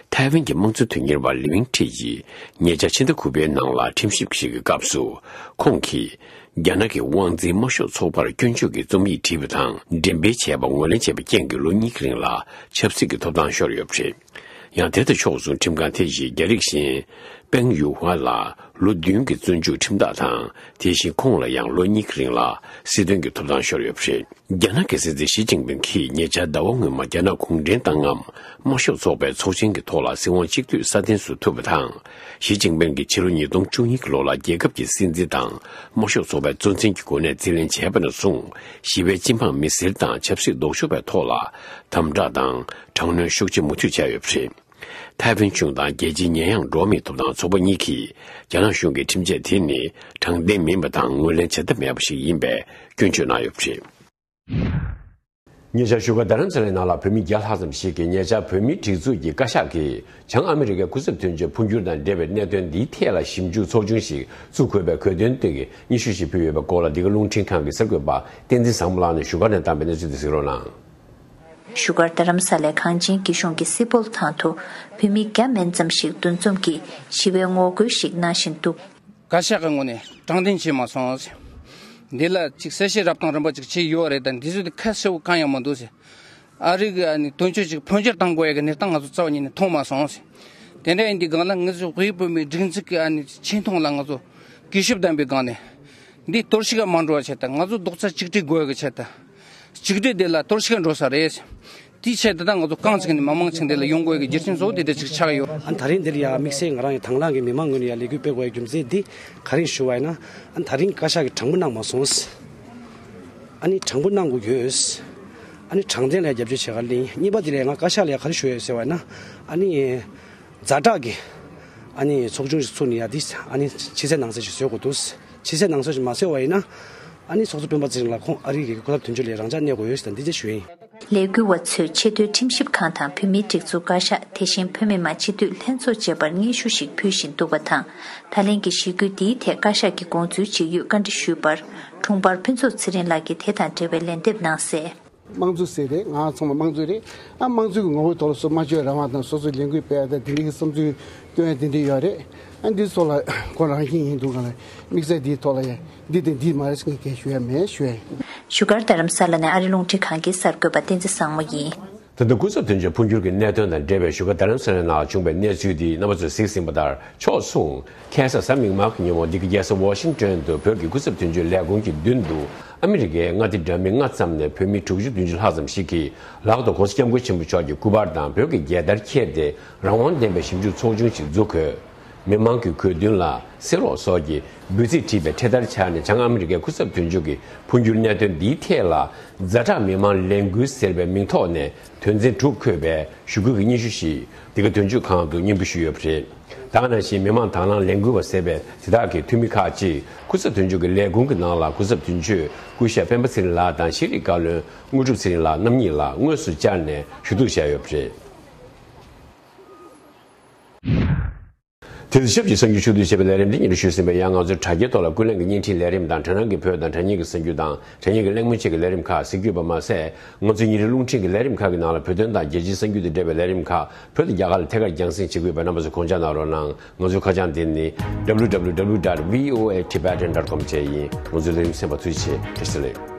ཐའེ་ཝན་གྱི་དམངས་གཙོ་དོན་གཉེར་བ་ལི་ཝིང་ཁྲི་ཡིས་ཉེ་ཆར་ཕྱི་ཟླ་དགུ་པའི་ནང་ལ་ཁྲིམས་ཞིབ་ཞིག་གི་སྐབས་སུ། ཁོང་གིས་རྒྱ་ནག་གི་དབང་འཛིན་དམར་ཤོག་ཚོགས་པར་སྐྱོན་བརྗོད་ཀྱི་རྩོམ་ཡིག་བྲིས་པ་དང་འགྲེམས་སྤེལ་བྱས་པ་ངོས་ལེན་བྱས་པའི་རྐྱེན་གྱིས་ལོ་གཉིས་ཀྱི་རིང་ལ་ཆབ་སྲིད་ཀྱི་ཐོབ་ཐང་ཤོར་ཡོད་པ་རེད། ཡང་དེ་དང་ཕྱོགས་མཚུངས་ཁྲིམས་ཁང་དེ་བཞིན་རྒྱ་རིགས་གཞན་པེང་ཡུ་ཧྭ་ལ་ལོ་བདུན་གྱི་བཙོན་འཇུག་ཁྲིམས་ཐག་དང་། དེ་བཞིན་ཁོང་ལ་ཡང་ལོ་གཉིས་ཀྱི་རིང་ལ་སྲིད་དོན་གྱི་ཐོབ་ཐང་ཤོར་ཡོད་པ་རེད། རྒྱ་ནག་གི་སྲིད་འཛིན་ཞི་ཅིན་ཕིང་གིས་ཉེ་ཆར་ཟླ་བ་སྔོན་མ་རྒྱ་ནག་གུང་ཁྲན་ཏང་ངམ་དམར་ཤོག་ཚོགས་པའི་ཚོགས་ཆེན་གྱི་ཐོག་ལ་སྲིད་དབང་གཅིག་སྡུད་སྲ་བརྟན་བཟོ་ཐུབ་པ་དང་། ཞི་ཅིན་ཕིང་གིས་ཕྱི་ལོ་ཉིས་སྟོང་བཅུ་གཉིས་ཀྱི་ལོ་ལ་རྒྱལ་ཁབ་ཀྱི་སྲིད་འཛིན་དང་དམར་ཤོག་ཚོགས་པའི་གཙོ་འཛིན་གྱི་གོ་གནས་རྩིས་ལེན་བྱས་པ་ནས་བཟུང་། ཞི་བའི་སྤྱི་འབངས་མི་སེར་དང་ཆབ་སྲིད་ལྡོག་ཕྱོགས་པའི་ཐོག་ལ་དམ་དྲག་དང་དྲག་གནོན་ཤུགས་ཆེ་མུ་མཐུད་བྱས་ཡོད་པ་རེད། ཐའེ་ཝན་གཞུང་དང་རྒྱལ་སྤྱིའི་ཉེས་ཡངས་འགྲོ་བ་མིའི་ཐོབ་ཐང་ཚོགས་པ་གཉིས་ཀྱིས་རྒྱ་ནག་གཞུང་གི་ཁྲིམས་ཆད་དེ་ནི་དྲང་བདེན་མིན་པ་དང་ངོས་ལེན་བྱ་ཐབས་མེད་པ་ཞིག་ཡིན་པའི་སྐྱོན་བརྗོད་གནང་ཡོད་པ་རེད། ཉེ་ཆར་བཞུགས་སྒར་རྡ་རམ་ས་ལའི་ནང་ལ་བོད་མི་བརྒྱ་ལྷག་ཙམ་ཞིག་གིས་ཉེ་ཆར་བོད་མིའི་སྒྲིག་འཛུགས་ཀྱི་བཀའ་ཤག་གིས་བྱང་ཨ་མི་རི་ཀའི་སྐུ་ཚབ་དོན་གཅོད་འཕོ་འགྱུར་དང་འབྲེལ་བའི་གནད་དོན་འདིའི་ཐད་ལ་ཞིབ་འཇུག་ཚོགས་ཆུང་ཞིག་བཙུགས་དགོས་པའི་དགོས་འདུན་སྟེང་གི་སྙན་ཞུ་ཞིག་ཕུལ་ཡོད་པའི་སྐོར་ལ། འདི་ག་རླུང་འཕྲིན་ཁང་གི་གསར་འགོད་པ་བསྟན་འཛིན་བཟང་མོ་ལགས་ནས་བཞུགས་སྒར་ནས་བཏང་པའི་གནས་ཚུལ་དེ་གཟིགས་རོགས་གནང་། བཞུགས་སྒར་རྡ་རམ་ས་ལའི་གངས་ཅན་སྐྱིད་གཤོངས་ཀྱི་སི་པོལ་ཐང་དུ་བོད་མི་བརྒྱ་མན་ཙམ་ཞིག་འདུ་འཛོམས་ཀྱིས་ཞི་བའི་ངོ་རྒོལ་ཞིག་གནང་བཞིན་འདུག། བཀའ་ཤག་གི་ངོས་ནས་དྲང་བདེན་བྱས་མ་སོང་ཟེར། འདི་ལ་ཅིག་གསལ་བཤད་རབ་དང་རིམ་པ་ཅིག་བྱས་ཡོད་རེད། ད་འདི་ཚོ་དེ་ཁ་གསལ་བོ་གང་ཡང་མི་འདུག་ཟེར། ཨ་རི་གི་ཨ་ནི་དོན་གཅོད་ཅིག་འཕོ་འགྱུར་བཏང་དགོས་ཡ་གི་གནས་སྟངས་ང་ཚོ་རྩ་བ་ཉིད་ནས་མཐོང་མ་སོང་ཟེར། དེ་འདྲ་ཡིན་དུས་སྒང་ལ་ང་ཚོ་དབུས་བོད་མིའི་སྒྲིག་འཛུགས་ཀྱི་ཨ་ནི་ཆེ་མཐོང་ལ་ང་ཚོ་གུས་ཞབས་ལྡན་པའི་སྒང་ནས། འདི་གཏོར་བཤིག་མ་འགྲོ་བ་ཆེད་དུ། ང་ཚོ་རྡོག་རྩ་གཅིག་སྒྲིལ་དགོས་ཀྱི་ཆེད་དུ། གཅིག་སྒྲིལ་དེ་ལ་གཏོར་བཤིག་འགྲོ་ས་རེད། དེའི་ཆེད་དུ་ད་ང་ཚོ་རྐང་བཙུགས་ནས་མི་མང་བྱུང་དེ་ལ་ཡོང་དགོས་ཀྱི་རྒྱུ་རྐྱེན་གཙོ་བོ་དེ་འདྲ་ཅིག་ཆགས་ཡོད། ཨ་ད་རིང་འདིར་ཡ་དམིགས་བསལ་ང་རང་ཡང་དང་བླངས་ཀྱིས་མི་མང་ངོས་ནས་ཡ་ལས་འགུལ་སྤེལ་དགོས་ཡ་རྒྱུ་མཚན་འདི་ག་རེ་ཞུ་བ་ཡིན་ན། ཨ་ད་རིང་བཀའ་ཤག་གིས་དྲང་པོ་གནང་མ་སོང་། ཨ་ནི་དྲང་པོ་གནང་དགོས་ཡོད། ཨ་ནི་དྲང་བདེན་ལ་ཡ་རྒྱབ་སྐྱོར་བྱེད་ག་གླེང་། གཉིས་པ་དེ་ལ་ང་བཀའ་ཤག་ལ་ཡ་ག་རེ་ཞུ་ཡ་ཡོད་ཟེར་བ་ཡིན་ན། ཨ་ནི། ཛ་དྲག་གི་ཨ་ནི་ཚོགས་ཆུང་ཞིག་ཚུགས་ནས་ཡ་འདི་ཨ་ནི་ཕྱི་གསལ་ནང་གསལ་ཞིག་བཟོ་དགོས་འདུག། ཕྱི་གསལ་ནང་གསལ་ཞིག་མ་བཟོས་པ་ཡིན་ན། ཨ་ནི་ཚོགས་གཙོ་སྤེན་པ་ཚེ་རིང་ལགས་ཁོང་ཨ་རི་གི་སྐུ་ཚབ་དོན་གཅོད་ལ་རང་འཇགས་གནས་དགོས་ཡོད་ཟེར་འདི་འདྲ་ཞུ་ཡིན། ལས་འགུལ་བ་ཚོས་ཆེས་མཐོའི་ཁྲིམས་ཞིབ་ཁང་དང་བོད་མིའི་སྒྲིག་འཛུགས་བཀའ་ཤག། དེ་བཞིན་བོད་མི་མང་སྤྱི་འཐུས་ལྷན་ཚོགས་བཅས་པར་སྙན་ཞུ་ཞིག་ཕུལ་བཞིན་འདུག་པ་དང་། ད་ལན་གྱི་ཞི་རྒོལ་འདིའི་ཐད་བཀའ་ཤག་གི་དགོངས་ཚུལ་ཇི་ཡོད་བཀའ་འདྲི་ཞུས་པར། དྲུང་འཕར་ཕུན་ཚོགས་ཚེ་རིང་ལགས་ཀྱིས་དེ་དང་འབྲེལ་བའི་ལན་འདེབས་གནང་གསལ། དམངས་གཙོ་ཟེར་ཏེ་ང་ཚང་མ་དམངས་གཙོ་རེད། ཨ་དམངས་གཙོ་གི་ངོ་བོའི་ཐོག་ལ་སོ་སོ་སྨྲ་བརྗོད་རང་དབང་དང་སོ་སོའི་ལས་འགུལ་སྤེལ་ཡ་དང་དེ་འདྲའི་གི་བསམ་ཚུལ་སྟོན་ཡ་དེ་འདྲ་ཡོད་རེད། ཨ་འདི་ཚོ་ལ་ཁོ་རང་བཞིན་ཡིན་འདུག་ག་ལ་དམིགས་བསལ་འདིའི་ཐོག་ལ་ཡ་འདི་དང་འདི་མ་རེད་ཟེར་མཁན་གང་ཞུ་ཡ་མེད་ཞུ་ཡ་ཡིན། བཞུགས་སྒར་རྡ་རམ་ས་ལ་ནས་ཨ་རི་རླུང་འཕྲིན་ཁང་གི་གསར་འགོད་པ་བསྟན་འཛིན་བཟང་མོ་ཡིན། ད་ལྟ་སྐུ་ཚབ་དོན་གཅོད་འཕོ་འགྱུར་གྱི་གནད་དོན་དང་འབྲེལ་བའི་བཞུགས་སྒར་རྡ་རམ་ས་ལའི་ནང་བྱུང་བའི་གནས་ཚུལ་འདི་རྣམ་པ་ཚོས་གཟིགས་ཟིན་པ་ལྟར་ཕྱོགས་མཚུངས། ཁ་སང་གཟའ་མིག་དམར་གྱི་ཉིན་མོ་འདི་གའི་རྒྱལ་ས་ཝ་ཤིང་ཏོན་དུ་བོད་ཀྱི་སྐུ་ཚབ་དོན་གཅོད་ལས་ཁུངས་ཀྱི་མདུན་དུ་ཨ་མི་རི་ཀའི་མངའ་སྡེ་འདྲ་མིན་ལྔ་ཙམ་ནས་བོད་མི་དྲུག་ཅུ་བདུན་ཅུ་ལྷག་ཙམ་ཞིག་གིས་ལག་ཏུ་༸གོང་ས་༸སྐྱབས་མགོན་ཆེན་པོ་མཆོག་གི་སྐུ་པར་དང་བོད་ཀྱི་རྒྱལ་དར་འཁྱེར་ཏེ་རང་དབང་ལྡན་པའི་ཞིབ་འཇུག་ཚོགས་ཆུང་ཞིག་འཛུགས་དགོས། མི་མང་གི་དགོས་འདུན་ལ་གསན་རོགས་སོགས་ཀྱི་འབོད་ཚིག་བྲིས་པའི་འཕྲེད་དར་འཕྱར་ནས་བྱང་ཨ་མི་རི་ཀའི་སྐུ་ཚབ་དོན་གཅོད་ཀྱི་འཕོ་འགྱུར་གནད་དོན་འདིའི་ཐད་ལ་ཛ་དྲག་མི་མང་ལས་འགུལ་ཟེར་བའི་མིང་ཐོག་ནས་དོན་ཚན་དྲུག་འཁོད་པའི་ཞུ་སྐུལ་གྱི་སྙན་ཞུ་ཞིག་འདི་ག་དོན་གཅོད་ཁང་དུ་སྙན་འབུལ་ཞུས་ཡོད་པ་རེད། ད་ག་ནང་བཞིན་མི་མང་དང་བླངས་ལས་འགུལ་བ་ཟེར་བའི་དེ་དག་གི་འཐུས་མི་ཁག་ཅིག་སྐུ་ཚབ་དོན་གཅོད་ཀྱི་ལས་ཁུངས་ཀྱི་ནང་ལ་སྐུ་ཚབ་དོན་གཅོད་སྐུ་ཞབས་སྤེན་པ་ཚེ་རིང་ལགས་དང་ཤེས་རིག་བཀའ་བློན་དངོས་གྲུབ་ཚེ་རིང་ལགས་རྣམ་གཉིས་ལ་དངོས་སུ་བཅར་ནས་ཞུ་གཏུག་བྱས་ཡོད་པ་རེད། དེ་ཚོ་ཞབས་ཀྱིས་གསར་འགྱུར་ཕྱོགས་བསྡུས་བྱས་པའི་ལས་རིམ་འདི་སྙན་སྒྲོན་ཞུས་ཟིན་པས། ཡང་ང་ཚོའི་དྲ་རྒྱའི་ཐོག་ལ་ཀུན་གླེང་གི་བརྙན་འཕྲིན་ལས་རིམ་དང་། དྲ་སྣང་གི་བོད་དང་དྲ་བརྙན་གྱི་གསར་འགྱུར་དང་། དྲ་བརྙན་གྱི་གླེང་མོལ་བཅས་ཀྱི་ལས་རིམ་ཁག་གཟིགས་རྒྱུ་ཡོད་པ་མ་ཟད། ང་ཚོའི་ཉིན་རེའི་རླུང་འཕྲིན་གྱི་ལས་རིམ་ཁག་གི་ནང་ལ་བོད་དོན་དང་རྒྱལ་སྤྱིའི་གསར་འགྱུར་དང་འབྲེལ་བའི་ལས་རིམ་ཁག་བོད་དང་རྒྱ་གར་ལ་ཐད་ཀར་རྒྱང་སྲིང་བྱེད་ཀྱི་ཡོད་པས། རྣམ་པ་ཚོས་དགོངས་འཇགས་གནང་རོགས་གནང་། ང་ཚོའི་ཁ་བྱང་དེ་ནི་W W W dot V O A Tibetan dot com བཅས་ཡིན། ང་ཚོའི་ལས་རིམ་གསན་པར་ཐུགས་རྗེ་ཆེ། བཀྲ་ཤིས་བདེ་ལེགས།